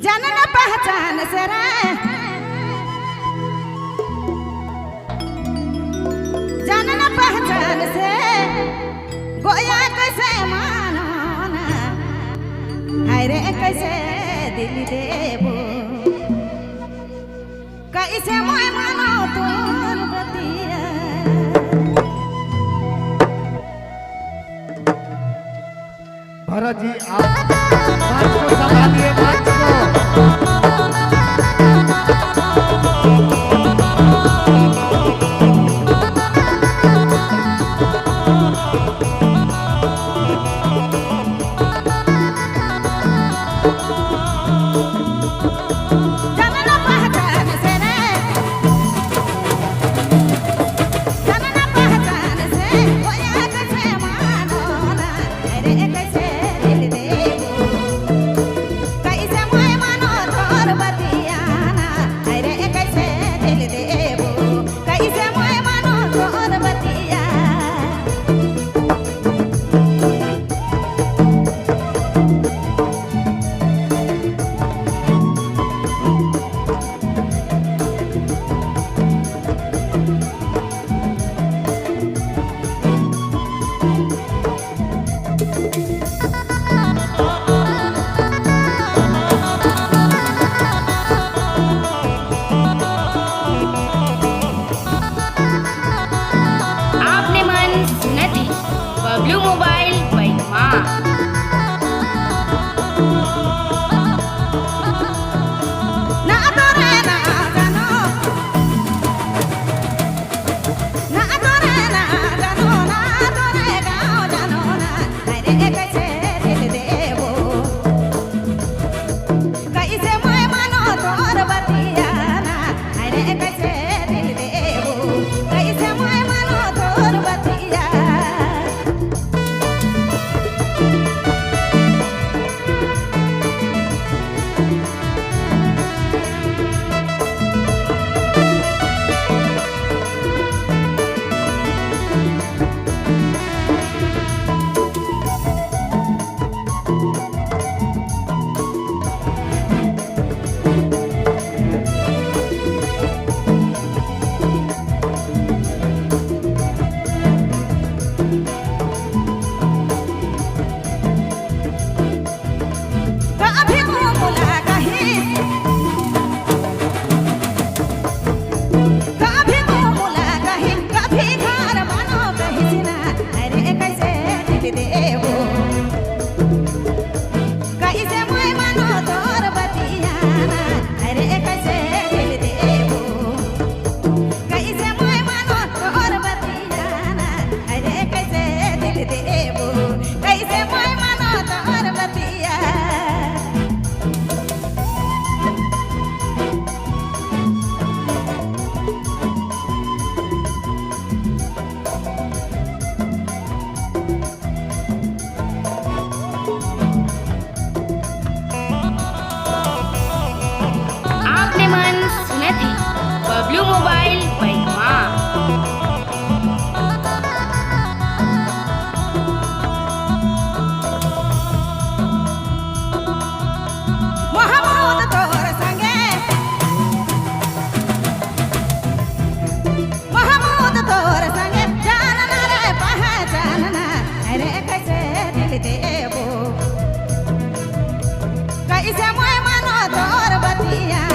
जनन पहचान से रे, जनन पहचान से गोया कैसे मानो ना, अरे कैसे दिल देबो, कैसे मैं मानो तोर बतिया। भरत जी आप मंच को संभालिए, मंच को। जनन पहचान से रे, जनन पहचान से गोया कैसे मानो ना, अरे कैसे दिल देबो, कैसे मैं मानो तोर बतिया ना, अरे कैसे दिल देबो, कैसे मैं मानो तोर बतिया। आपने मन सुनत ही बबलू मोबाइल बैमा। ना तोरे ना जानो, ना तोरे ना जानो, ना तोरे गाँव जानो ना, अरे कैसे दिल देबो, कैसे मैं मानो तोर बतिया ना, अरे कैसे दिल देबो, कैसे मैं मानो तोर बतिया। कभी मुँह मुला कही, कभी मुँह मुला कही, कभी घर मानो कही ना, अरे कैसे दिल देबो, कैसे मैं मानो तोर बतिया ना, अरे कैसे दिल देबो, कैसे मैं मानो तोर बतिया ना, अरे कैसे दिल देबो, कैसे मैं मानो तोर बतिया। आपने मन सुनत ही बबलू मोबाइल बैमा। महमूद तोर संगे, महमूद तोर संगे जानना रे पहचानना, अरे कैसे दिल देबो, कैसे मैं मानो तोर बतिया।